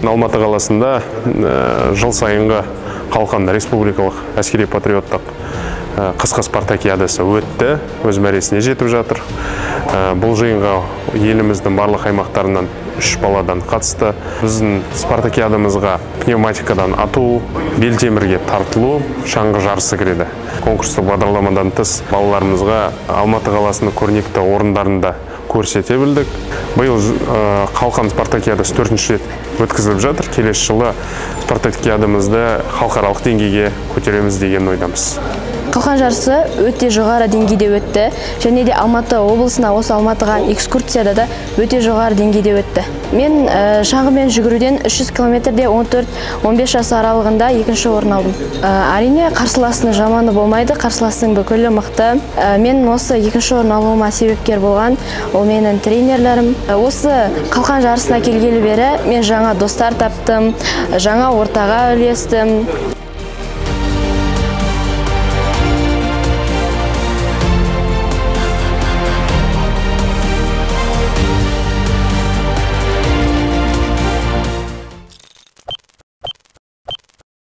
Алматы қаласында жыл сайынғы Қалқан республикалық әскери патриоттық қысқы спартакиадасы өтті, өз мәресіне жетіп жатыр. Бұл жиынға еліміздің барлық аймақтарынан 3 баладан қатысты. Біздің спартакиадамызға пневматикадан ату, белтемірге тартылу, шаңғы жарысы кіреді. Конкурстық бағдарламадан тыс балаларымызға Алматы қаласының көрнекті орындарында көрсете білдік. Биыл Қалқан спартакиадасы 4-ші рет өткізіліп жатыр. Келесі жылы спартакиадамызды халықаралық деңгейге көтереміз деген ойдамыз. Қалқан жарысы өте жоғары деңгейде өтті. Және де Алматы облысына, осы Алматыға экскурсияда да өте жоғары деңгейде өтті. Мен шаңғымен жүгіруден 300 километрде 14-15 жас аралығында екінші орын алдым. Әрине, қарсыластың жаманы болмайды, қарсыластың бүкілі мықты. Мен осы екінші орын алуыма себепкер болған ол менің тренерлерім. Осы Қалқан жарысына келгелі бері мен жаңа достар таптым, жаңа ортаға үлестім.